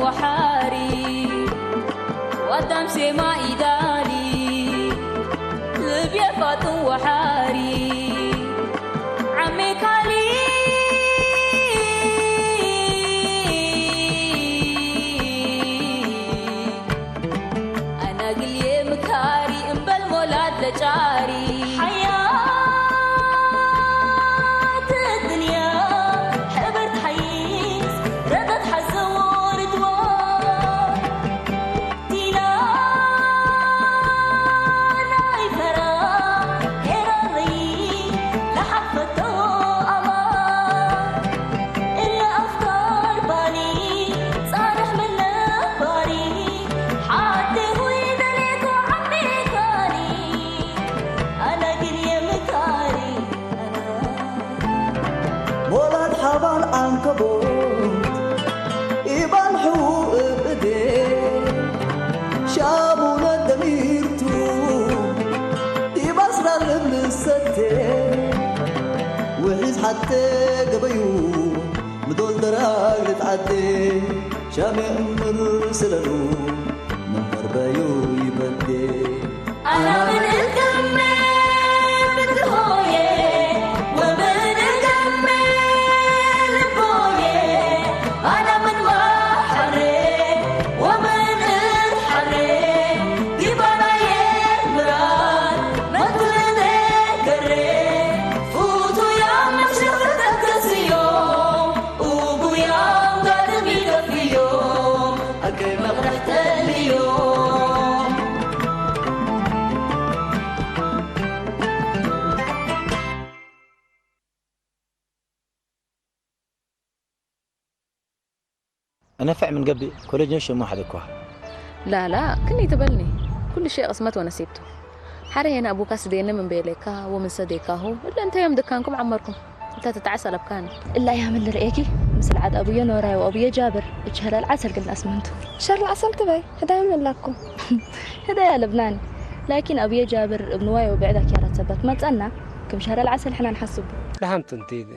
ወሓሪ ዋዳም ሴማ ኢዳሊ ልብየ ፋጥን ወሓሪ ዓሜ ካሊ ኣናግልየ ምካሪ እምበል ሞላት ለጫሪ ሓያት ድንያ ሕብር ትሓይስ ረቐት ሓዘዎ ርድዋ ዲና ናይ ፈራ ኤረሪ ለሓፈቶ ኣማ እለ ኣፍካር ባኒ ጻርሕ ምን ነባሪ ሓደይ ሆይ ደሌኮ ዓሜካኒ ኣነ ግን የምካሪ ኣነ ሞላት ሓባል ዓንከቦት ኢባልሑ እብእዴ ሻሙነ ደሚርቱ ዲባስራ ልብልሰቴ ውሒዝ ሓቴ ገበዩ ምዶል ደራግ ልትዓዴ ሻሜ እምር ስለሉ መንበርበዩ ይበዴ ኣና ምን እከመ ብትሆየ ወምን እከመ ልቦየ ኣና ምን ማሓሬ ወምን እትሓሬ ዲባናየ ምራር መትነ ገሬ ፉቱያ መሸፈተት ገዝዮ ኡጉያ ጋድም ይገፍዮ ኣገ መቕርሕ ተልዮ እነፍዕ ምን ገብእ ኮሌጅ ሸሙ ሓደ እኳ። ላላ ክንይ ትበልኒ ኩሉ ሸይ ቅስመት ወነሲብቱ። ሓረ ሄነ ኣቡካ ስደየነ ምን በየለካ ወምን ሰደይካሁ እለ እንተ ዮም ድካንኩም ዓመርኩም እንተ ትጣዕስ ኣለብካኒ። እላ ያምን ልርእየኪ ምስል ዓድ ኣቡየ ኖራይ ወኣቡየ ጃብር እች ህለል ዓሰል ግን ኣስመንቱ። ሸር ልዓሰል ትበይ ህዳይ መላኩም። ህዳይ ኣለብናኒ ላኪን ኣቡየ ጃብር እብ ንዋይ ወብዕዳ ኪያራት ሰበት መጸና ክም ሸረ ልዓሰል ሕና ንሓስቡ። ደሓን ትንቲት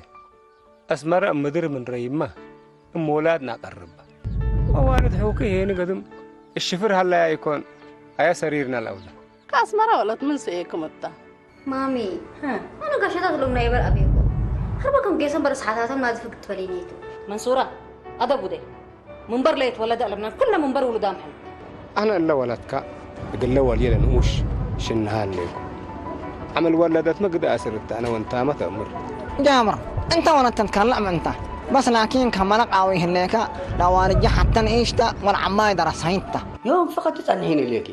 ኣስመረ እምድር ምን ረይማ እም ወላድና ቀርብ ወዋልድ ሕውኪ ሄኒ ገድም እሽፍር ሃላያ ይኮን ኣያ ሰሪርና ለውዛ። ከኣስመራ ወለት ምን ስኤኩም እታ። ማሚ ኣነ ጋሸታት ሎም ናይ በር ኣቤኮ ሕርበ ከም ጌሰን በር ሰሓታቶም ናዚ ፍግት በሊነይቱ። መንሱራ ኣደብ ውደይ ምንበር ለየትወለደ ኣለብና ኩልና ምንበር ውሉዳም ሕን። ኣነ እለ ወለትካ እግለ ወልየ ለንኡሽ ሽንሃ እሌኩ። ዓመል ወለደትመ ግደ ኣስርተ ኣነ ወንታመ ተእምር። ጃምር እንተ ወነተን ካልዕ ምእንታ በስ ላኪን ከመለቅ አዊ ህሌከ ለዋልጀ ሐተን ኢሽተ ወልዐማይ ደረሳይንተ። ዮም ፈቀድ ትጸንሒን እሌኪ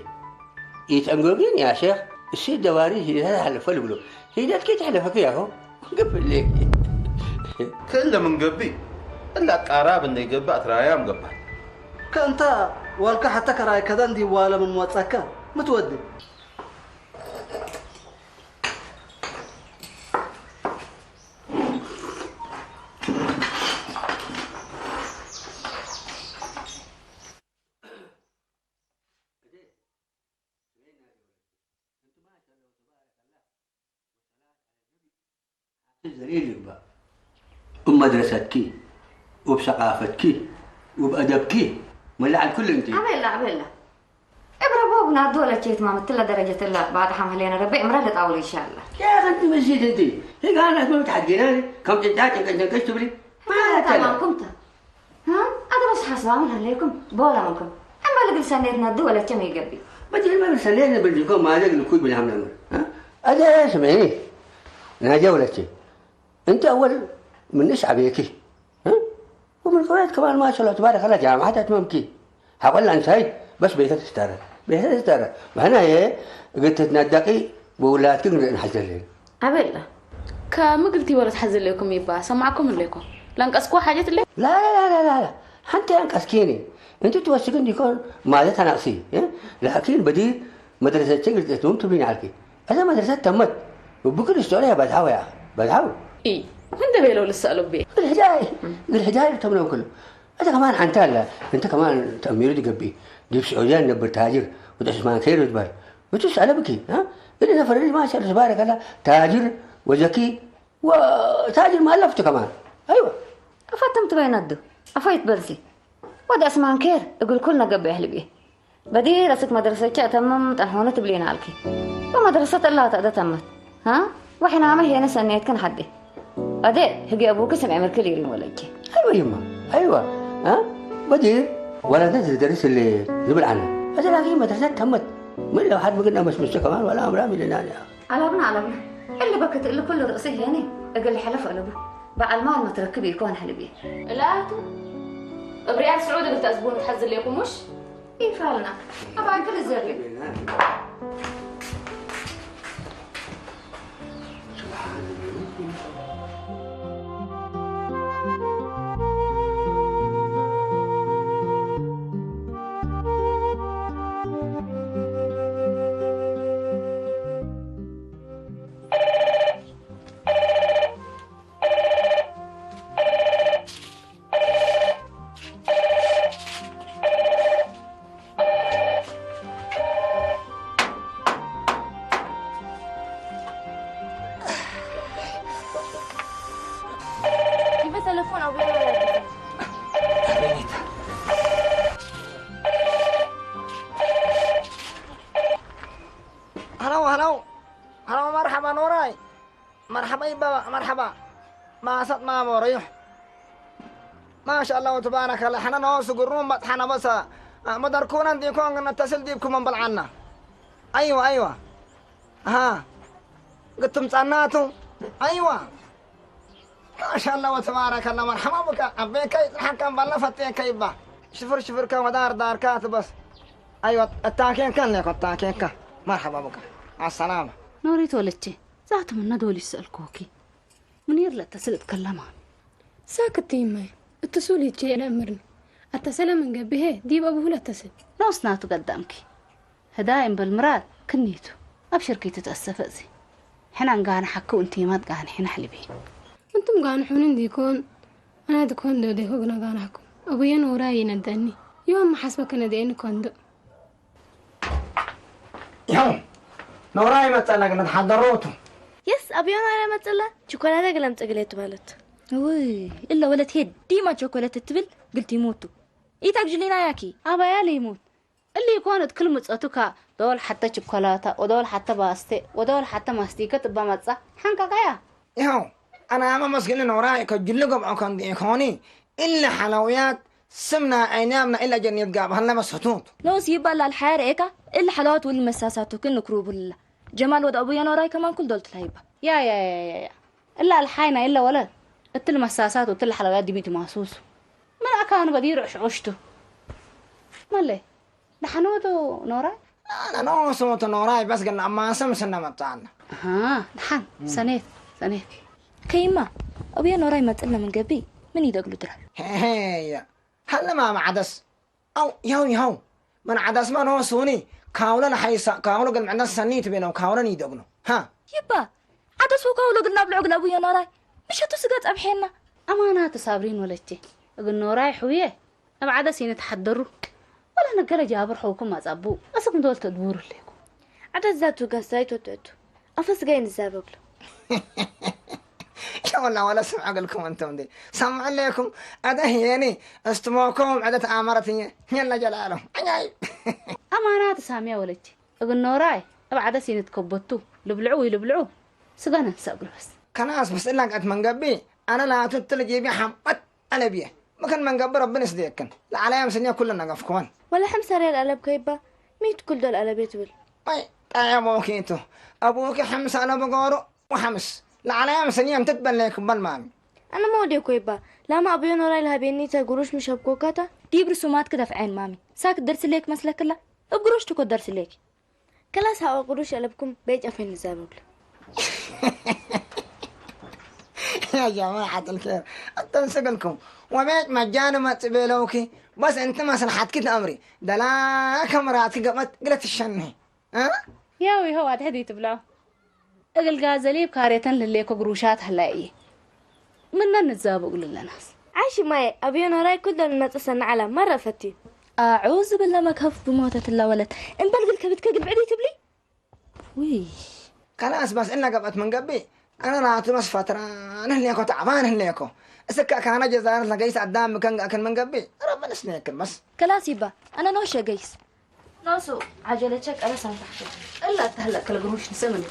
ኢተንጎጊን ያ ሼክ እሲ ደዋሪ ሂደት ሐለፈ ልብሎ ሂደትኪ ተሕለፈኪ ያሆ ግፍሌ ክእለ ምን ገብእ እላ ቃራብ እንደ ይገብእ ኣትራያም ገባል። ከእንታ ዋልካ ሐተ ከራይ ከደን ዲዋለ ምን ወጸከ ምትወዲ። ዘሌል ይግባእ። እብ መድረሰትኪ፣ እብ ሰቃፈትኪ፣ እብ አደብኪ፣ መላዐል ኩሉ እንቲ። አቤላ አቤላ። እብ ረቦ ብናዱ ወለቼ ትማም እትለ ደረጀት እላ ባድሓም ህሌነ ረቢ ዕምረ ልጣውሎ ኢንሻአላ። ያ ከንቲ መስጂድ እንቲ። ህጋ ናት መምት ሓድጌናኒ ከም ጭንጫ ጭንቀጭንቀጭ ትብሊ። ማለት ተላ። ተማምኩም ተ ها؟ أنا بس حاسبة من هليكم بولا منكم. أما اللي قلت سنيتنا الدول كم يقبي. بدي ما بسنيتنا بديكم ما لك لكوي بلا هم نمر. ها؟ أجا يا سمعيني. أنا جولتي. أنت أول من نسعى بيكي. ها؟ ومن قويت كمان ما شاء الله تبارك الله جامعة أتممكي. حقول لها أنساي بس بيتك تستارة. بيتك تستارة. وهنا هي قلت تتندقي بولادك نحزلين. ኣበላ። ከምግልቲ ወረት ሓዘለኩም ይባ ሰማዕኩም ኣለኩም። ላንቀስኩ ሓጀት ለ። ላላላላላ ሓንቲ ኣንቀስኪኒ እንቲ ትወስክ እንዲኮን ማለት ኣናቅሲ ላኪን በዲ መድረሰችን ግልጽቱም ትብሊን ዓልኪ እዛ መድረሰት ተመት ብክል ስቶሪያ በዝሓው ያ በዝሓው ኢ እንደ ቤለው ልሰእሉ ቤ ግልሕዳይ ግልሕዳይ ተምነው ክሉ እዛ ከማን ሓንቲ ኣላ እንተ ከማን ተሚሩ ትገቢ ዲብ ስዑድያ ነብር ታጅር ወደ ዑስማን ከይሩ ትባል እቱ ሰለብኪ እሊ ነፈር ማሻ ተባረከላ ታጅር ወዘኪ ታጅር ማለፍቱ ከማን ኣይዋ ኣፋተም ትበይናዱ ኣፋይት በልሲ ወደ እስማን ኬር እግል ኩል ነገብ ያህልብ በዲር እስክ መድረሰቻ እተምም ጠንሖነ ትብሌና አልኪ። በመድረሰት እላ ተእደ ተመት ሀ ወሕናመ ሄነ ሰኔትክን ሐዴ። አደ ህጊ አቡክ ስምዐ ምርክ ሊሪን ወለቼ። አይወ ይማ አይወ ሀ በዲር ወላደ ዝደርስ ል ዝብል አና አደ ላኪ መድረሰት ተመት ምን ለውሓድ ምግና መስምሰ ከማን ወላ አምራም ይልናን ያ አላብና አላብና እሊ በክት እሊ ኩሉ ርእሲ ሄኒ እግል ሕለፍ እልቡ በዓል ማል መትረክብ ይኮን ሕልብ እላቱ እብ ሪያል ስዑዲ እግል ተእዝቡን ትሐዝሌኩም ሙሽ? ይፋልና አብ አንክል ዘብል ይበ ተለፎን አቡያ ሀለው ሀለው ሀለው መርሐባ ኖራይ መርሐባ ይበባ መርሐባ ማሰጥ ማሞ ረዩሕ ማሻአላህ ወተባረከላ ሕነ ነወሱ ግሩም በጽሐነ በሰ መደርኩነ እንዲኮን ነተስል ዲብኩም እንበልዓና አይዋ አይዋ ها قلتم ጻናቱ አይዋ ማሻአላህ ወተባረከላ መርሐባ ብካ አቤከይ ጽሐካን ባላ ፈቴከይ ባ ሽፍር ሽፍርካ ወዳር ዳርካ ትበስ አይዋ እታኬንካ ኔኮ እታኬንካ መርሐባ ብካ አሰላማ ኖሪት ወለቼ ዛትምና ዶል ይስአልኩኪ ምኒር ለተስል እትከለማ ሳክት ይመይ እትሱል ይቼ ለእምርኒ አተሰለ ምን ገብሄ ዲብ አቡሁ ለተስል ኖስ ናቱ ገዳምኪ ህዳይ እምበል ምራድ ክኒቱ አብሽርኪ ትትአሰፈ እዚ ሕናን ጋነ ሐክው እንቲማት ጋነ ሕና ሕልቢ እንቱም ጋነ ሑኒ እንዲኮን አና ድኮን ዶ ዴኮ ግና ጋነ ሐኩም አቡየ ኖራ ይነደኒ ዮም መሐስበ ከነደኤኒ ኮንዶ ይኸው ኖራ ይመጸላ ግለት ሓደሮቱ የስ ኣብ ዮናር ያመጽላ ችኮላታ ግለም ጽግሌት ማለት ውይ እለ ወለት ሄድ ዲማ ቸኮለት ትብል ግልቲ ሞቱ ኢታክ ጅሊና ያኪ አባያ ለይሞት እሊ ይኮን እትክል ምጸቱካ ዶል ሓተ ችኮላታ ወዶል ሓተ ባስቴ ወዶል ሓተ ማስቲከ ትባ መጻ ሓንቃቃያ ይኸው አናመ መስግን ኖራ ከጅሉ ገብዖ ከንዲ ኢኮኒ እለ ሓላውያት ስምና ኣይናምና ኢላ ጀንየት ጋብ ሀለመ ሰቱት ኖስ ይባላል ሓያር ኤካ እለ ሓላዋት ውል መሳሳቱ ክን ንክሩቡልላ ጀማል ወደ አቡየ ኖራይ ከማን ኩል ዶልትላ ይባ ያ ያ ያ ያ ያ እላ አልሓይና ኢለ ወለ እትል መሳሳት ወትል ሓላውያት ዲቢት ማሱሱ ምን አካኑ በዲር ዕሽዑሽቱ መለ ደሓን ወዶ ኖራይ ኣነ ኖ ስሞተ ኖራይ በስ ግን አማሰም ስነ መጣና ደሓን ሰኔት ሰኔት ከይማ አቡየ ኖራይ መጥልና ምን ገቢ ምን ይደግሉ ድራ ሄሄየ ሀለ ማመ ዓደስ አው ያው ያው ምን ዓደስማ ኖ ሱኒ ካውለ ለሓይሳ ካውለ ግን ምዕደስ ሰኒ ትቤነው ካውለን ይደግኑ ሃ ይባ ዓደስ ወካውለ ግን ናብልዑ ግን አቡየ ኖራይ ምሸቱ ስጋ ጸብሐና አማናት ሳብሪን ወለቼ እግን ኖራይ ሕውየ ኣብ ዓደስ ይንትሓደሩ ወላ ነገረ ጃብር ሐውኩም ኣጻቡ እስኩም ዶል ተድቡሩ ኣለኩም ዓደስ ዛቱ ጋሳይ ተትእቱ ኣፈስጋይ ንዛበብሉ ሸወላ ወላ ስምዐ ገልኩም እንቶም ዲ ሰምዐ ኣለኩም ኣደ የኒ እስትሞኮም ዕደት ኣመረትኝ የላ ጀላሎም ኣኛይ ኣማናት ሳሚያ ወለቼ እግን ኖራይ ኣብ ዓደስ ይንትከበቱ ልብልዑ ወይ ልብልዑ ስጋ ነንሰእግሉ በስ ከናስ ብስእላን ቀት መንገቢ ኣነ ላቱ ትልጅቢ ሓምቀት ኣለብየ ምክን መንገቢ ረብን እስደየክን ለዓላያ ምስልየ ኩሉ ነገፍክወን ወላ ሕምሳ ሪያል ኣለብ ከይባ ሚት ኩል ዶል ኣለብ ትብል ኣይ ጣያ ሞኪቱ ኣቡኪ ሕምሳ ኣለብ ጎሩ ወሓምስ ለዓላያ ምስልየ እንትትበለየ ክበል ማሚ ኣነ መወዴ ኮይባ ላማ ኣቡዮ ኖራይ ለሃቤኒ ተጉሩሽ ምሸብኮካታ ዲብ ርሱማት ክደፍዐን ማሚ ሳክ ደርስሌክ መስለክላ እብ ጉሮሽ ትኮ ደርስሌክ ከላስ ሀዋ ቅዱሽ ያለብኩም ቤት ጨፌ ንዛበብሉ። يا جماعة الخير أتنسقلكم وبيت مجان ما تبيلوكي بس أنت مصلحتك تأمري دلاك مراتك قمت قلت الشني ها؟ ያው ይኸው ኣድሕድ ይትብልዖ እግልጋ ዘሊብ ካሬተን ልሌኮ ግሩሻት ህላየ ምነን ንዛበ እግሉ ኣለናስ። ዓሽ ማየ ኣብዮ ኖራይ ኩሎ ንመጽእ ሰናዓላ መረ ፈትዩ። ኣዑዝ ብለ መከፍ ብሞተትላ ወለት እምበል ግል ከብትከ ግልብዕድ ይትብሊ። ውይ ከላስ በስ እነ ገብአት ምን ገቢ أنا لا تمس فترة، نحن يكو تعبان، نحن يكو. اسكا كان جزارة لقيس أدام مكان أكل من قبي، ربنا سنيكل بس. كلاس يبا، أنا نوشة قيس. نوسو، عجلة شك، أنا سامحك. إلا تهلأ كل قروش نسمن.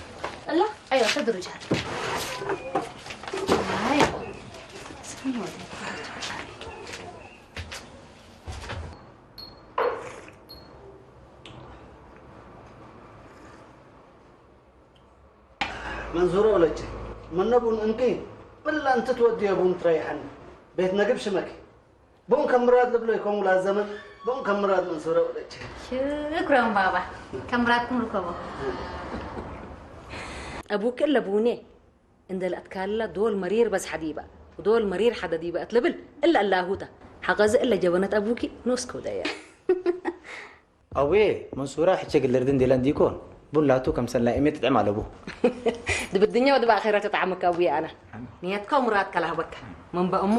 إلا؟ أيوة، تدرج هذا. هاي. سمن ودي. መንሱረ ወለቼ፣ መነ ቡን እንኪ፣ ብላ እንትትወድዮ ቡን ትረይሐኒ። ቤት ነግብ ሽመኪ። ቡን ከም ምራድ ልብሎ ይኮን ውላ ዘመን፣ ቡን ከም ምራድ መንሱረ ወለቼ። ሽክረን ባባ፣ ከም ምራድኩም ርከቦ። أبوك إلا بوني. إن دلأت كالا دول مرير بس حديبة، ودول مرير حدا ديبة أتلبل إلا الله هوتا. حقز إلا جبنة أبوكي نوسكو دايا. ኣቡዬ፣ መንሱራ ሕቸ ግልርድን ዴላን ዲኮን፣ ቡን ላቱ ከምሰል ናይ እሜት ጥዕም ኣለቡ። ድብድኛ ወዲ ብኣኼራ ተጣዕመካ ኣቡዬ ኣና። ንየትካ ሙራትካ ላህበካ። መንበ እሞ።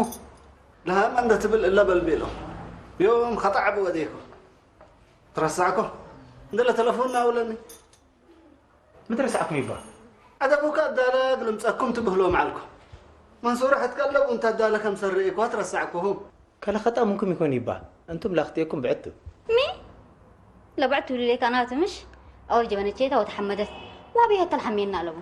ለሃማ እንደ ትብል እለ በልቤሎ። ዮም ኸጣዕ ብወዴኮ። ትረሳዕኮ። እንደለ ተለፎንና ውለኒ። ምትረሳዕኩም ይባ? ኣደቡካ ኣዳለ ግልምጸኩም ትብህሎ መዓልኮ። መንሱራ ሕትቀለቡ እንተ ኣዳለ ከም ሰርኤኳ ትረሳዕኩሁ። ከለኸጣ ምንኩም ይኮን ይባ፣ እንቱም ላኽትየኩም ብዕቱ። ሚ? ለብዕቱ ልሌካ ናቱ ምሽ? ኣወል ጀበነቼታ ወተሐመደት። ዋብየት ተልሐሜና ኣለቡ።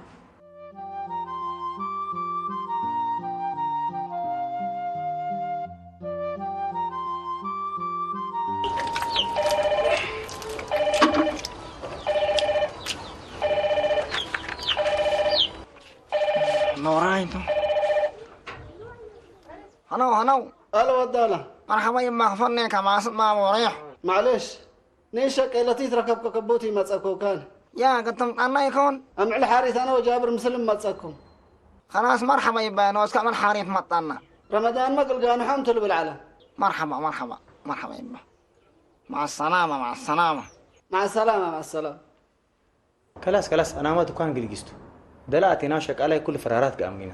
ኖራይቶ። ሀነው፣ ሀነው። ኣለ ወዳላ። መርሐባ ይማኽፈኔ ከማስማ ቦሬሕ። ማዕሌሽ፣ ንእሸ ቀይለቲ ትረከብከ ከቦቲ ይመጸኩ ካን። ያ፣ ክትምጣና ይኮን? ኣምዕል ሓሪት ኣነ ወጃብር ምስልም መጸኩም። ኸላስ መርሐባ ይባይ፣ ንወስከ ኣምዕል ሓሪት መጣና። ረመዳን መግል ጋንሖም ትልብል ዓለ። መርሐባ፣ መርሐባ፣ መርሐባ ይባ። مع السلامة، مع السلامة. مع السلامة، مع السلامة. ከላስ፣ ከላስ፣ ኣናማ ዱካን ግልጊስቱ። ደላ ኣቴና ሸቃላይ ኩሉ ፈራራት ገኣሚና።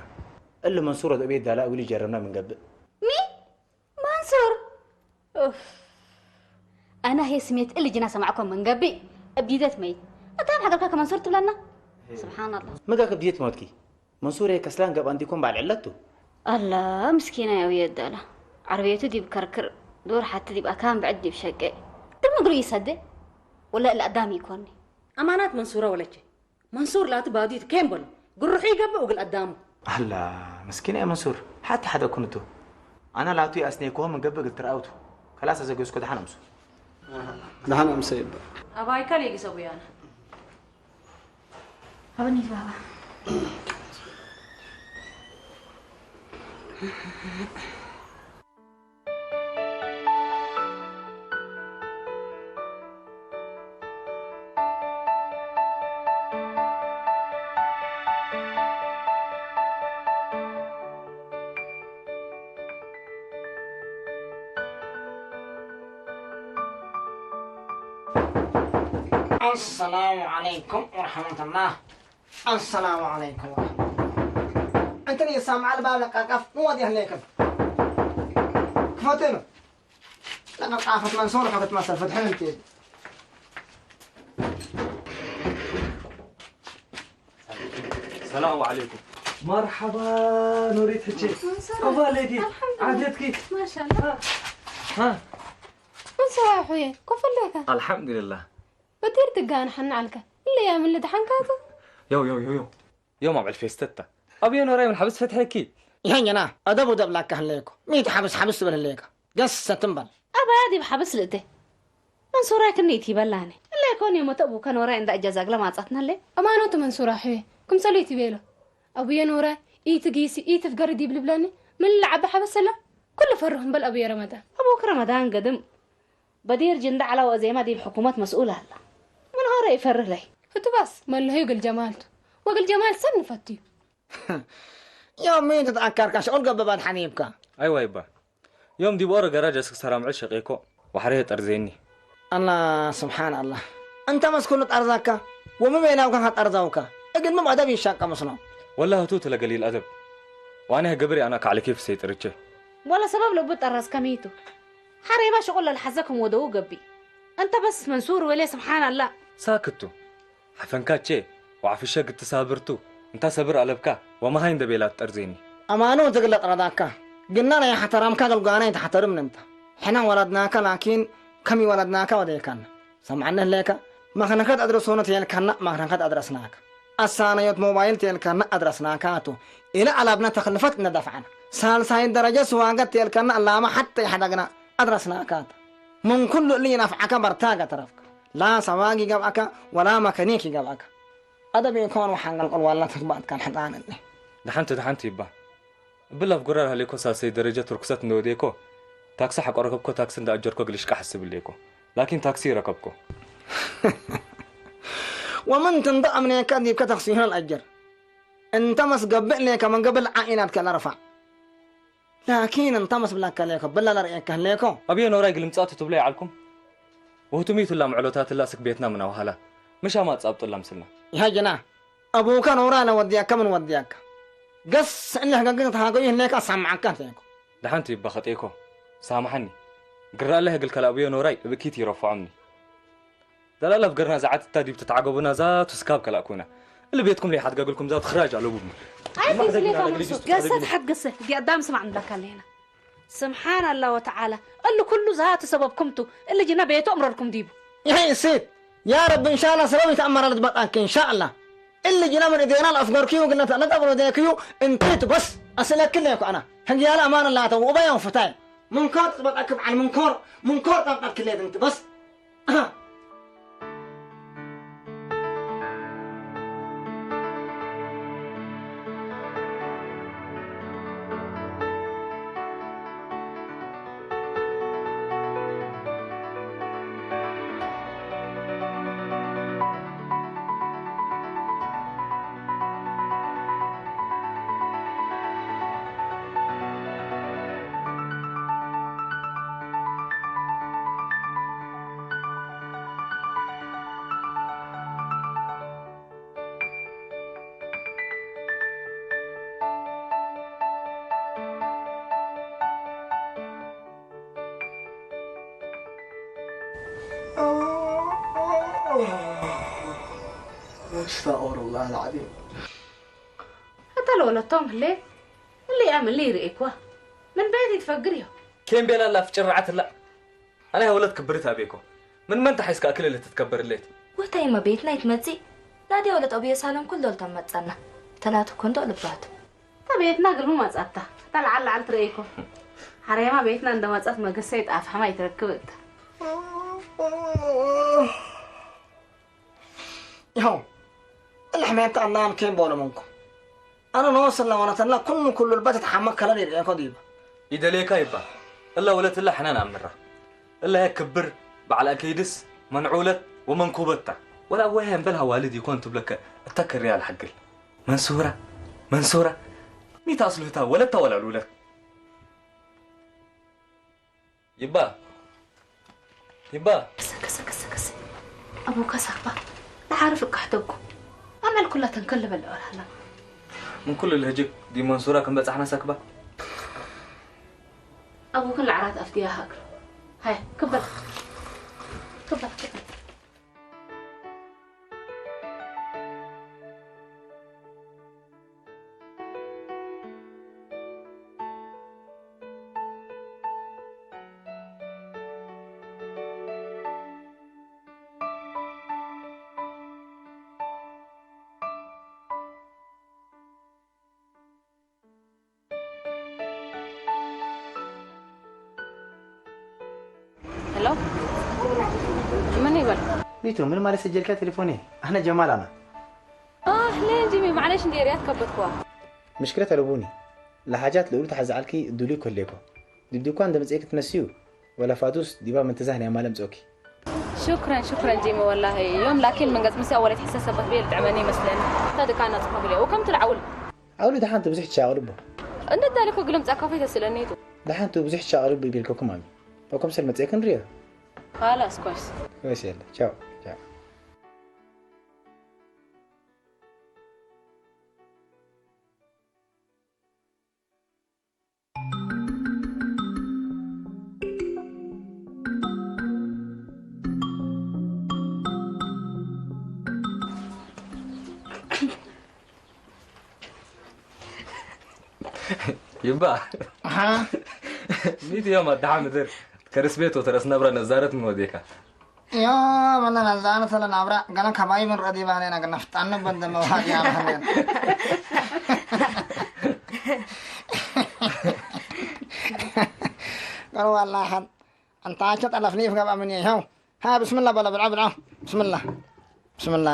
እሊ መንሱር ወደ ቤት ዳላ እውሊ ጀረብና ምንገብእ። ሚ? መንሱር? ኡፍ። ኣና ሄ ስሜት እሊ ጅና ሰማዕኮ ምንገብእ። እብዲደት መይት። ኣታ ኣብ ሓገርካ ከመንሱር ትብለና? ስብሓን ኣላህ። ምጋ ከብዲየት ሞትኪ። መንሱር ከስላን ገብ ኣንዲኮም በዓል ዕለቱ። ኣላ ምስኪና ያው የዳላ። ዓረብየቱ ዲብ ከርክር፣ ዶር ሓቲ ዲብ ኣካን ብዕድ ዲብ ሸቄ። ድም እግሩ ይሰደ። ወላ እለ ኣዳሚ ይኮኒ። ኣማናት መንሱራ ወለቼ። መንሱር ላቱ ባዲቱ ኬን በሉ። ግርሑ ይገብእ እግል ኣዳሙ። ኣላ፣ መስኪን እያ መንሱር። ሓቲ ሓደ ኩንቱ። ኣና ላቱ ይኣስኔክዎ ምን ገብእ እግል ትርኣውቱ። ከላስ ኣዘገዝኮ ደሓን ኣምሱ። ደሓን ኣምሰ ይበል። ኣባይካ ሌጊሰ ጉያና። ኣበኒት ባባ። السلام عليكم ورحمة الله. السلام عليكم ورحمة الله. أنت لي سامع الباب لقاقف، مو ودي هليكم. كفتنا. لقاقفة منصور حكت مصر، فتحنا انت. السلام عليكم. مرحبا، نوريت حجي. منصور. كيف عليكي؟ الحمد لله. عادتك؟ ما شاء الله. ها. ها. منصور يا أخوي، كيف عليك؟ الحمد لله. በዲር ትጋንሐና ዓልከ እለ ያምን ልድሓንካቶ። ዮው፣ ዮው፣ ዮው፣ ዮው። ዮም ኣብ ዕልፌ ስተታ። ኣብዮ ኖራይ ምን ሓብስ ፈትሐኪ? ይኸኛና፣ ኣደብ ውደብ ላካ ህለየኮ። ሚት ሓብስ ሓብስ ትብል ህለየካ። ገሰ ትንበል። ኣባያ ዲብ ሓብስ ልእተ። መንሱራይ ክንኢት ይበላኒ። እለ ኮን የሞተ ቡከ ኖራይ እንዳ እጃዛግለ ማጻትናለ። ኣማኖቱ መንሱራ ሕዌ፣ ክምሰሉ ይትቤሎ። ኣቡየ ኖራይ፣ ኢትጊሲ፣ ኢትፍገሪ ዲብ ልብለኒ። ምን ልዓቢ ሓብስ ሰላ? ኩሉ ፈርሁ እምበል ኣቡየ ረመዳን። ኣቡክ ረመዳን ገድም። በዲር ጅንዳ ዓላ ወእዜማ ዲብ ሕኩመት መስኡል ኣላ። ምን ሆረ ይፈርህ ለይ። ህቱ ባስ መለሁ እግል ጀማልቱ። ወእግል ጀማል ሰን ንፈትዩ። ዮም ምን ተተኣካርካ ሸቁል ገበባል ሓኒብካ። ኣይዋ ይባ። ዮም ዲብ ኦረ ገራጅ እስክ ሰራምዕል ሸቄኮ። ዋሕሬ ጠርዜኒ። ኣላ ስብሓን ኣላ። እንተ መስኩሉ ጠርዛካ ወምቤላውካ ከጠርዛውካ። እግል ምም ኣደብ ይሻቀ መስሎ። ወላ ህቱ ትለገሊል ኣደብ። ዋኔ ገበሪ ኣና ካዕሊ ኬፍ ሰይጥርቼ። ወላ ሰበብ ልቡ ጠረዝ ከሚቱ። ሓሬባ ሽቁል ለልሓዘ ከም ወደዉ ገቢ። እንተ በስ መንሱር ወሌ ስብሓን ኣላ። ሳክቱ። ሓፈንካቼ፣ ወዓፍሸ ግትሳብርቱ። እንታ ሰብር ኣለብካ፣ ወመሃይ እንደ ቤላ ትጠርዜኒ። ኣማኑ ትግለጥ ረዳካ ግና ናይ ሓተራምካ ገልጓና ይተሓተርም ንምታ ሕና ወለድናካ ላኪን ከም ይወለድናካ ወደየካና ሰምዓኒ ህለካ መኽነኸት ኣድረሶነ ትየልካና መኽነኸት ኣድረስናካ ኣሳነዮት ሞባይል ትየልካና ኣድረስናካ ኣቶ ኢለ ኣላብና ተኽልፈት እነዳፍዓና ሳልሳይ ደረጃ ስዋገት ትየልካና ኣላማ ሓተ ይሓዳግና ኣድረስናካ ኣቶ ምን ኩሉ እሊ ይናፍዓካ በርታጋ ተረፍካ ላ ሰዋግ ይገብኣካ ወላ መከኒክ ይገብኣካ ኣደብ ይኮን ወሓንቀልቆል ዋላ ተግባእትካ ንሕጣንኒ። ደሓንቲ ደሓንቲ ይባ እብል ኣብ ጉራር ሃሌኮ ሳልሰይ ደረጃ ትርኩሰት እንደወዴኮ ታክሲ ሓቆ ረከብኮ ታክሲ እንዳኣጀርኮ ግልሽቃ ሓስብ ሌኮ ላኪን ታክሲ ረከብኮ ወምን ትንዳ ኣምኔካ ዲብካ ታክሲ ይሆን ኣጀር እንተ መስገብእ ሌካ መንገብል ዓኢላት ከላ ረፋዕ ላኪን እንታ መስብላካ ሌኮ ብላ ለርእየካ ህሌኮ ኣብዮ ኖራይ ግልምጻቱ ትብሎ ይዓልኩም ወህቱሚቱላ ምዕሎታትላ ስክ ቤትና ምናውሃላ ምሻማ ጻብጡላ ምስልና ይሃጅና ኣቡካ ኖራ ለወድያካ ምን ወድያካ ገስ እልሕ ገግግ ተሃገዩ ህሌካ ኣሳምዓካ ህሌኮ ደሓንቲ ይባ ከጤኮ ሳምሓኒ ግራ ኣለህ እግል ከላብዮ ኖራይ እብኪት ይረፍዖምኒ ዳላላፍ ገርና ዛዓት እታ ዲብ ትትዓገቡና ዛቱ ስካብ ከላእኩና እሊ ቤትኩም ለይ ሓትጋግልኩም ዛቱ ክራጅ ኣለቡብኒ ኣይትዝሌካ ገሰ ተሓገሰ ዲኣዳም ስማዕ ንብለካ ኣለና ስብሓን ኣላ ወተዓላ እሊ ኩሉ ዛቱ ሰበብኩምቱ እሊ ጅና ቤቱ ኣምረርኩም ዲቡ ይሄ ሴት يا رب إن شاء الله سبب يتأمر على تبقى إن شاء الله اللي جينا من إيدينا الأفقر كيو قلنا تلقى برو ديكيو انتيت بس أسألك كله يكو أنا هنجي على أمان الله تو وبيان فتاي منكر تبقى كب عن منكر منكر تبقى كله انت بس أستغفر الله العظيم እታ ለወለቶም ህሌ እሊኣ ምሊ ይርእኳ ምን ቤት ይትፈግር እዮ ኬን ቤላ ኣላ ፍጭራዓት እላ ኣነ ወለት ክብርት ኣቤኮ ምን መን ተሓይስካ ክልል ትትከበር ሌት ወታይ መቤትና ይትመጺ ናድያ ወለት ኣብዮ ሳሎን ኩል ዶል ተመጸና ተላቱ ኮንዶ ልባቱ ተቤትና ግርሙ መጻታ ተልዓል ለዓል ትርእይኮ ሓረማ ቤትና እንደመጻት መገሰ ይጣፍሐማ ይትረክብ እታ ይኸው እልሕሜንተ ኣላም ኬን በሎ መንኮ ኣነ ነወስላ ወነተላ ኩሉ ኩሉ ልበት ተሓመ ከለል ይርኤኮ ዲባ ይደሌካ ይባ እላ ወለትላ ሕናን ኣምራ እላ ክብር ባዕላ ከይድስ መንዑለት ወመንኩበታ ወላ ወያ እንበል ሃዋልድ ይኮን ትብለከ እታ ክርያ ልሓግል መንሱራ መንሱራ ሚታ ኣስሉህታ ወለታ ወላ ልውለት ይባ ይባ ከሰ ከሰ ከሰ ከሰ ኣቦካ ሳክባ ንዓርፍ እካሕተኩ ኣመል ኩላ ተንከል በለ ወላላ ምን ኩሉ ልህጅክ ዲሞን ሱራ ከም በጻሕና ሳክባ ኣቦክን ለዓራት ኣፍትያ ሃግር ሃይ ክበል ክበል ክበል ሄሎ ምን ይበል ኒቱ ምን ማለት ሰጀልካ ቴሌፎኒ ኣነ ጀማል ኣና ኣህሌን ጂሚ ማዕለሽ እንዴ ሪያት ከበድኩዋ ምሽክለት ኣለቡኒ ለሓጃት ልኡሉ ተሓዝዓልኪ እዱሉ ይኮሌኮ ድብዲኳ እንደምፅኤ ክትነስዩ ወላ ፋዱስ ዲባ ምንትዛህ ናይ ኣማለ ምፅኦኪ شكرا شكرا جيمي والله يوم لاكين من قد مساء ولا تحسس بك بيل تعمني مثلا تدك انا تصحى بلي وكم تلعول ኣውሊ ደሓንቱ ብዙሕ ትሻቕልቦ እንደ ዳሊኮ ግልምጻ ካፌ ተስለኒቱ ደሓንቱ ብዙሕ ትሻቕልቦ ይቤልከኩም ኣሚ ኦኮም ሰል መጽኤክን ሪዮ خلاص كويس كويس يلا ቻው ቻው ይባ። ኣሃ። ሚት እዮም ኣድሓ ምድር። ከርስ ቤት ወተረስ ነብረ ነዛረት ምን ወዴካ። ዮ፣ በለ ነዛረት ለናብራ። ገለ ከባይ ምን ረዲ ባህሌና ግን ነፍጣን በንደ መባዲያ ባህሌና። ገሩ ዋላ ሐን። ኣንታ ቸ ጠለፍኒ ይፍገባ ምን ይኸው። ሃ፣ ብስምላ በለ፣ ብልዓ፣ ብልዓ። ብስምላ። ብስምላ።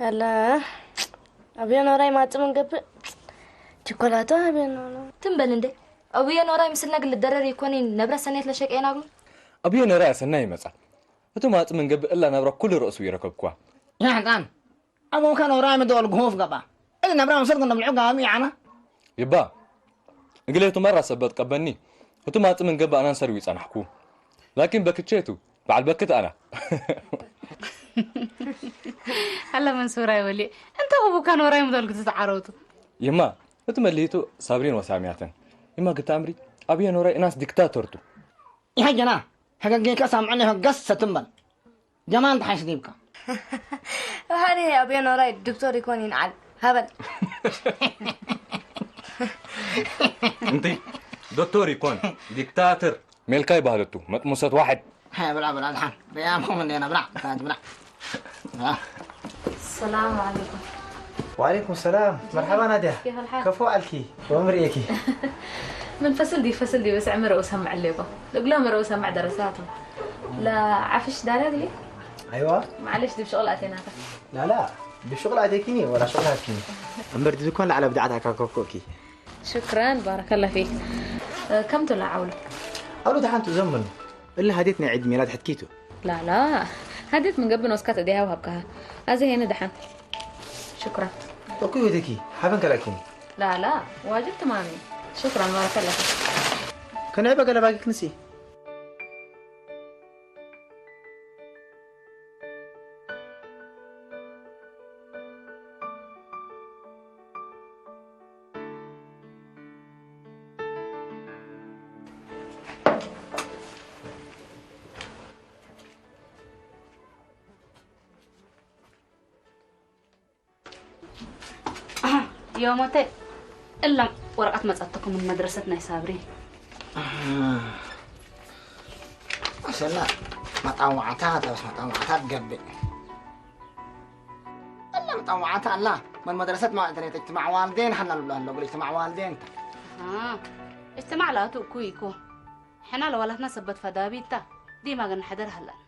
ኣላ፣ ኣብዮ ኖራይ ማጽ ምን ገብእ? ቸኮላታ ኣብዮ ኖኖ። ትም በል እንዴ። ኣብዮ ኖራይ ምስልና ግን ልደረር ይኮን ነብረ ሰኔት ለሸቀ የናግሉ? ኣብዮ ኖራይ ኣሰና ይመጻ። እቲ ማጽ ምን ገብእ እላ ናብራ ኩሉ ርእሱ ይረከብኳ። ያ ሕጻን፣ ኣቦካ ኖራይ ምደወል ግሁፍ ገባ። እዚ ነብራ መሰል ግን ነብልዑ ጋሚ ያና። ይባ፣ እግሌቱ መራ ሰበት ቀበኒ። እቱ ማጽ ምን ገብእ ኣናን ሰርዊ ጸናሕኩ። ላኪን በክቼቱ፣ በዓል በክት ኣና። ኣላ መንሱር ኣይወሊ። እንተ ቁቡ ካን ወራይ ምደል ግዝት ዓረውቱ። ይማ፣ እቱ መሊቱ ሳብሪን ወሳሚያተን። ይማ ግታ ኣምሪ፣ ኣብየ ኖራይ እናስ ዲክታቶርቱ። ይሃ ጀና፣ ሕገጌካ ሳምዕኒ ሕገስ ሰትም በል። ጀማል ተሓይሽ ዲብካ። ሃኒ ኣብየ ኖራይ ዶክተር ይኮን ይንዓል። ሃበል። እንቲ ዶክተር ይኮን ዲክታተር ሜልካ ይባህለቱ መጥሙሰት ዋሕድ። ሃይ ብላ ብላ ድሓን። ሪኣምኩም እንዴና ብላ። ታት ብላ። ሰላም ዓለይኩም። ወዓለይኩም ሰላም። መርሓባ ናድያ። ኬፍ ኣልሓል? ከፎ ኣልኪ? ወምርእየኪ? ምን ፈስል ዲ ፈስል ዲ በስዕ ምረኡ ሰምዕ ኣለይኮ። እግሎ ምረኡ ሰምዕ ደረሳቱ። ላ ዓፍሽ ዳርያ ድሊ? ኣይዋ። ማዕለሽ ዲ ብሽቕል ኣቴናታ። ላላ፣ ብሽቕል ኣቴኪኒ ወላ ሽቕል ሃትኪኒ? እምበር ዲ ዝኾን ላዕለ ብድዓት ኣካከብኮኪ። ሽክራን፣ ባረከላ ፊክ። እ፣ ከም ትላ ዓውሉ? ዓውሉ ደሓን ትዘምኑ። እለ ሃዴት ናይ ዒድ ሜላት ሕትኪቱ። ላላ፣ ሃዴት ምን ገብን ወስካት እዲያ ወሃብካሃ። ኣዚ ሄነ ደሓን። ሽክራን። እኩ ይሁደኪ፣ ሓበን ከላኪኒ። ላላ፣ ዋጅብ ትማሚ። ሽክራን፣ ባረከላ ፊክ። ከነዕበ ገለባጊ ክንሲ። ዮሞተ እላም ወረቐት መጻትኩም ምን መድረሰት ናይ ሳብሪ። ኣሰላ መጣዋዕታ ተበስ መጣዋዕታ ትገብእ። እላ መጣዋዕታ ኣላ ምን መድረሰት ማለት ነው። እጅትማዕ ዋልዴን ሐና ልብሎ ኣሎ ብሎ እጅትማዕ ዋልዴን። እጅትማዕ ላቱ እኩ ይኮ ሕና ለዋላትና ሰበት ፈዳቢታ ዲማ ግን ሕደር ሀላን።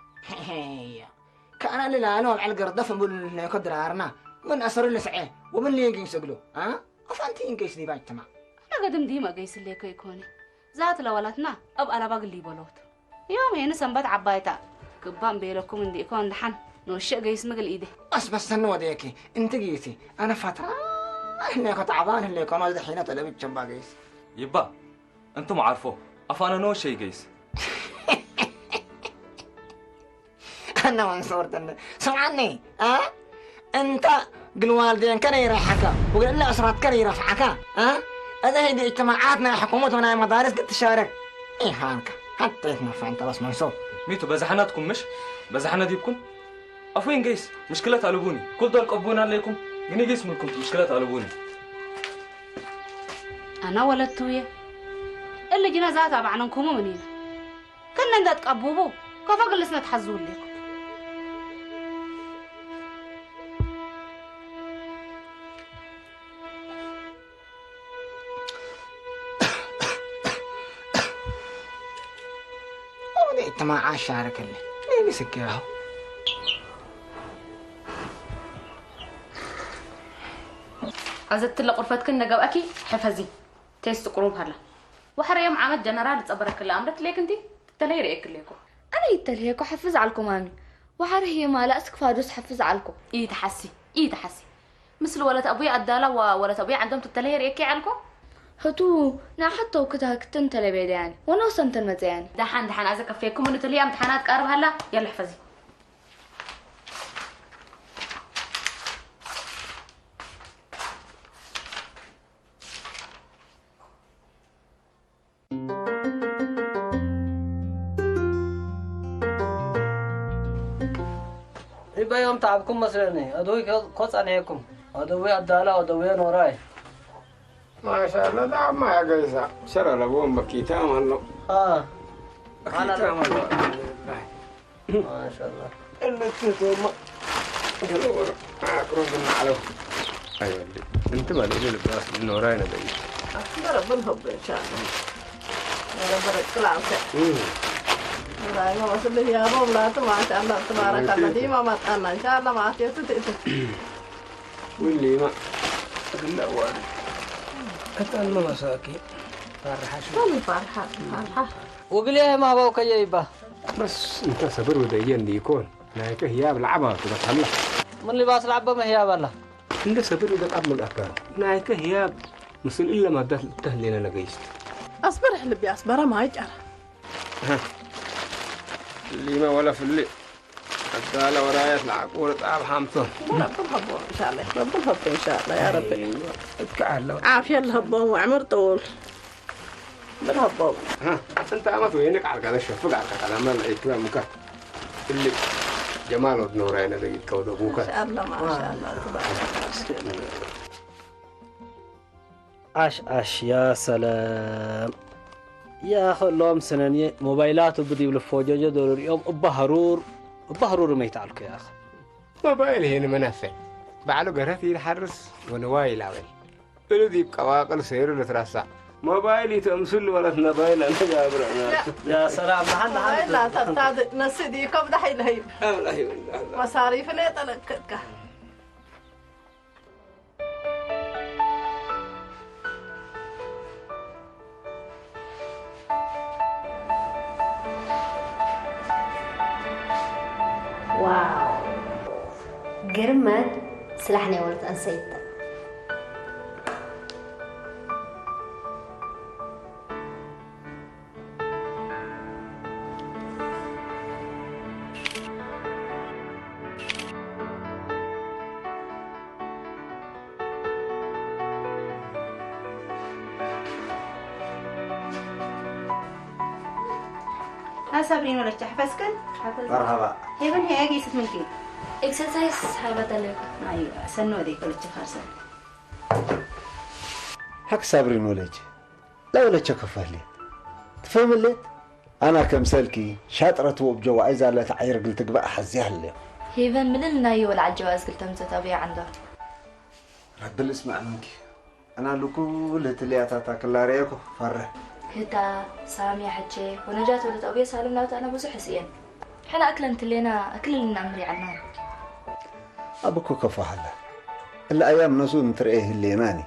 ከኣና ልላሉ ኣብ ዕል ገርደፍ እምብል ነኮ ድራርና ምን ኣሰሩ ልስዐ ወምን ልየጊን ስግሉ፣ አ? ኣፋንቲ እንከይስ ዲባ ይትማ። ኣነ ገድም ዲማ ገይስ ሌኮ ይኮኒ። ዛት ለዋላትና ኣብ ኣላባ ግሊ ይበሎት። ዮም ሄን ሰንበት ዓባይታ ክባም ቤለኩም እንዲ እኮ እንደሓን ንወሸእ ገይስ ምግል ኢደ። ኣስበሰኒ ወደየኪ፣ እንት ጊቲ፣ ኣነ ፋትራ ህሌኮ ተዓባን ህሌኮ ኖ ዝደ ሒነ ተለብቸ እምባ ገይስ። ይባ፣ እንቱም ዓርፎ፣ ኣፋነ ንወሸይ ገይስ። ኣነ መንሱር ተነ ስምዓኒ፣ አ? እንተ ግልዋልዴን ከነ ይረሓካ፣ ወግለ እለ እስራት ከነ ይረፍዓካ፣ አ? እዛ ሄዲ እጅትማዓት ናይ ሕኩመት ወናይ መዳርስ ክትሻረክ ኢሃንካ። ሓተይት ነፋ እንተ በስ መንሱር። ሚቱ በዛሕናትኩም ምሽ? በዛሕና ዲብኩም? ኣፉይን ገይስ፣ ምሽክለት ኣልቡኒ። ኩል ዶል ቀቡን ኣለይኩም፣ ግን ገይስ ምልኩም ምሽክለት ኣልቡኒ። ኣና ወለቱ እየ። እሊ ጅና ዛት ኣባዕነንኩሙ ምኒና። ከነ እንዳትቀቡቡ፣ ከፈ ግልስነት ሓዝውሌኩም። እውኔ ተማዓ ሻረከለ። ምን ምስክራሁ? ኣዘትለ ቁርፈትክን ነገብኣኪ ሕፈዚ። ቴስት ቁሩብ ሃላ። ወሐረ ዮም ዓመት ጀነራል ጸበረክለ ኣምረት ሌክ እንቲ ተለይ ርኤክሌኮ። ኣነ ይተልሄኮ ሕፍዝ ዓልኮ ማሚ። ወሐረ ህየ ማላ እስክ ፋዱስ ሕፍዝ ዓልኮ። ኢትሓሲ፣ ኢትሓሲ። ምስል ወለት ኣቡይ ኣዳላ ዋ ወለት ኣቡይ ዓንዶም ትተለይ ርኤኪ ዓልኮ። ህቱ ንሓቶ ክታ ክትንተለ ቤደያኒ። ወነው ሰንተን መጸያኒ። ደሓን፣ ደሓን፣ ኣዘ ከፍየኩም ንትልያም ደሓናት ቃርብ ሃላ። የለ ሕፈዚ። ይባዮም ተዓብኩም መስለኒ። ኣደዊ ኮ ጸኒሕኩም። ኣደዊ ኣዳላ፣ ኣደዊ ኖራይ። ማሻላ፣ ዳማ ያገዛ። ሸረለቦም በኪታ ማሎ። አ። በኪታ ማሎ። ማሻላ። እልትቶማ። ገለወረ። አቅሮ ዝናለው። ኣይወልድ። እንት ማለት ልባስ ኖራይ ነበይ። أخبر بالحب إن شاء الله. ربنا يكلعك. ራይማ ወስልህ ያቦ ብላቱ ማሻአላ ተባረካላ። ዲማ ማጣና ኢንሻአላ ማአት የቱ ትእቲ። ወሊማ እግላ ዋሪ። እጣን መሳኪ። ፈርሓሽ። ምን ፈርሓ ፈርሓ። ወግልያ ማህባው ከየ ይባ። በስ እንተ ሰብር ወደየ እንዲኮን ናይከ ህያብ ለዓባ ትበታላ። ምን ልባስ ለዓባ መህያብ ኣላ። እንደ ሰብር ወደ ቃብ ምን ኣካ ናይከ ህያብ ምስል እለ ማዳት ተህሌነ ነገይስት። أصبر حلبي أصبر ما يجرى. ሊመ ወለ ፍሊ። ኣዳለ ወራየት ለዓቁር ጣብ ሓምቶ። رب الحب إن شاء الله. رب الحب إن شاء الله يا ربي. እትከዓለው። عافية الحب وعمر طول. بالحب. ሃ፣ እንተ ዓመት ወይንቅ ዓርካ ለሸፍግ ዓርካ ቀዳማ ለኢትበ ሙካ። እሊ ጀማል ወድ ኖራይ ነገይት ከውደ ሙካ። ما شاء الله ما شاء الله تبارك الله. ኣሽ ኣሽ ያ ሰላም። ያኸ ሎም ሰነንየ ሞባይላቱ ብዲብል ፎጆጆ ዶሮ ሪኦም እባ ሃሩር እባ ሃሩር መይት ኣልኩ ያኸ። ሞባይል ይሄን መናፈ ባዕሉ ገረት ይልሓርስ ወንዋ ይላበል እሉ ዲብ ቀዋቅል ሰይሩ ልትራሳ ሞባይል ይተምስል ወለት ነባይል ኣነጋብረና። ያ ሰላም መሓን መሓን ሞባይል ላታ ብታድ ነስዲ ከብዳ ሓይለ ሂብ ኣምላኽ ይወልድ ኣምላኽ። መሳሪፍ ለ ጠለቅካ። ዋው ግርመት ስራሕ ናይ ወለት ኣንሰይታ። ها صابرين ولا تحفزكن؟ مرحبا. هيبن هي أجي ست منكي. إكسرسايز هاي بطلك. أيوة سنو ذيك ولا تخرسن. هك صابرين ولا تي. لا ولا تشكفالي. تفهملي؟ أنا كمسلكي شاطرة وبجو عايزة لا تعير قلت بقى حزيها اللي. هيفن من الناي ولا عجواز قلت أمزة طبيعة عنده. رب الاسمع منك. أنا لكل تلياتاتا كلاريكو فرح. هتا سامي حجي ونجاة ولد أبي سالم لا أنا بزح سئين. حنا أكلن تلينا أكلنا أمري عنا. أبكو كفاحلة. الأيام نسو نترئيه اللي ناني.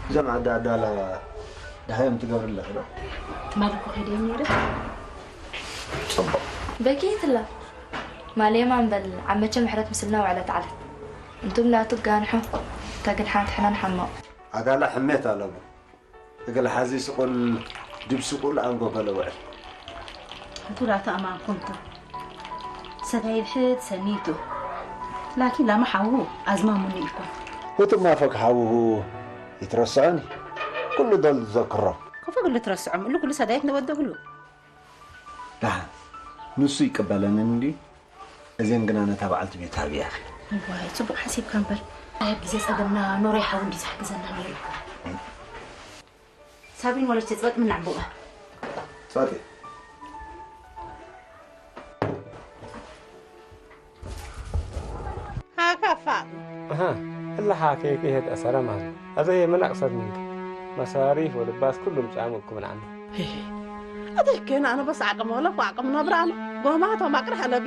እዛ ዓዲ ኣዳላ ደሃዮም ትገብር ኣለኺ ዶ? ትማሊ እኮ ከይደ ነይረ። ጽቡቕ። በኪትላ። ማሌማ እምበል ዓመቸ ምሕረት ምስልና ውዕለት ዓለት። እንቱም ላቱ ጋንሖ ተግን ሓንቲ ሕነን ሓሞቕ። ኣጋላ ሕሜት ኣለቡ። እግል ሓዚ ስቁል ድብ ስቁል ኣንጎ በለ ውዕል። እንቱ ላቱ ኣማንኩም ቱ። ሰዳይ ብሕት ሰኒቱ። ላኪን ላማ ሓዉ ኣዝማሙኒ ኢልኩም። ውትማ ፈክ ሓውሁ ይትረስዖኒ። ኩሉ ደል ዝዘክሮ። ከፈ ግሉ ትረስዖም እሉ ኩሉ ሰዳይት ንወደብሉ። ደሓን ንሱ ይቀበለንን እንዲ እዜን ግና ነታ በዓልቲ ቤት ሃብያ። ዋይ ጽቡቕ ሓሲብካ እምበር። ኣይ ኣብ ግዜ ጸገምና ኖረይ ሓው እንዲ ዝሕግዘና ነይሩ። ሳብሪን ወለች ጸጥ ምን ዓቦ። ጸጥ። ሃካ ፋጥ። ኣሃ፣ እላ ሃከይ ከይሄድ ኣሰረማን። ኣዘየ ምን ኣቅሰድ ምንክ። መሳሪፍ ወልባስ ኩሉም ጫሙ እኩም ንዓም። ኣደይ ከና ኣነ በስ ዓቅም ወለ ዓቅም ነብራን። ጎማቶ ማቅርሕ ኣለቢ።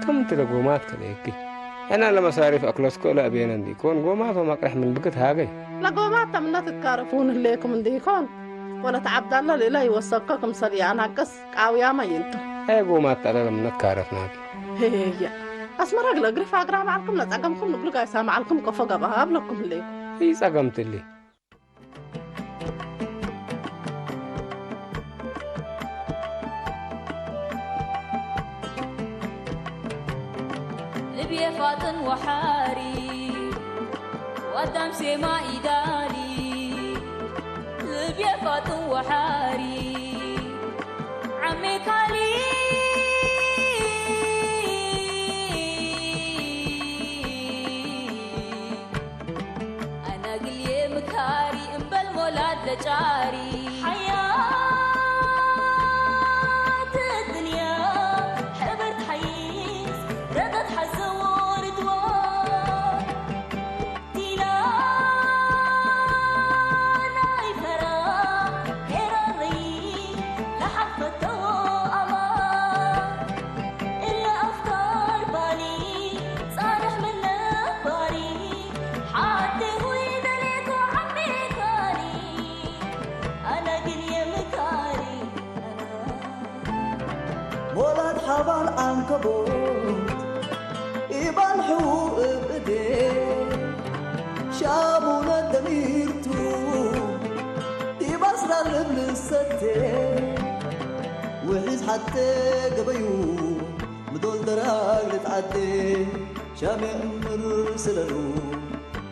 ከም ትለ ጎማት ከለየኪ። أنا لما صارف أكلس كل أبينا دي كون قومات وما قرح من بقت هاجي. ለጎማት ተምነት ትካረፉን ህሌኩም እንዲኮን ወለት ዓብዳላ ሌላ ይወሰከ ክምሰል ያናቅስ ቃውያመ ይንቱ። أي قومات تعالى لما نتكارفنا. هي. أسمرك لقرف أقرأ معكم نتأقمكم نقول قايسة معكم كفو قبها أبلكم هليكم. هي ساقمت اللي. ልብየ ፋጥን ወሓሪ ዋዳም ሴማ ኢዳሊ ልብየ ፋጥን ወሓሪ ዓሜ ካሊ ወላድ ሓባል ዓንከቦ ኢባን ሕዉ እብዴ ሻሙነ ደሚርቱ ዲባስራ ልብል ሰቴ ውሒዝ ሓቴ ገበዩ ምዶል ደራግ ልትዓዴ ሻሜ እምር ስለሉ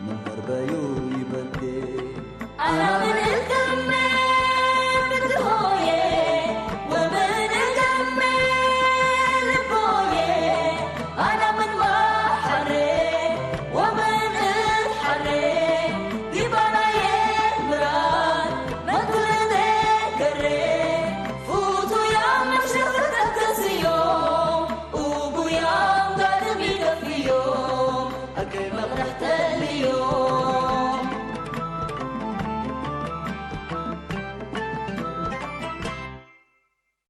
ምንበርበዩ ይበዴ ኣናሜ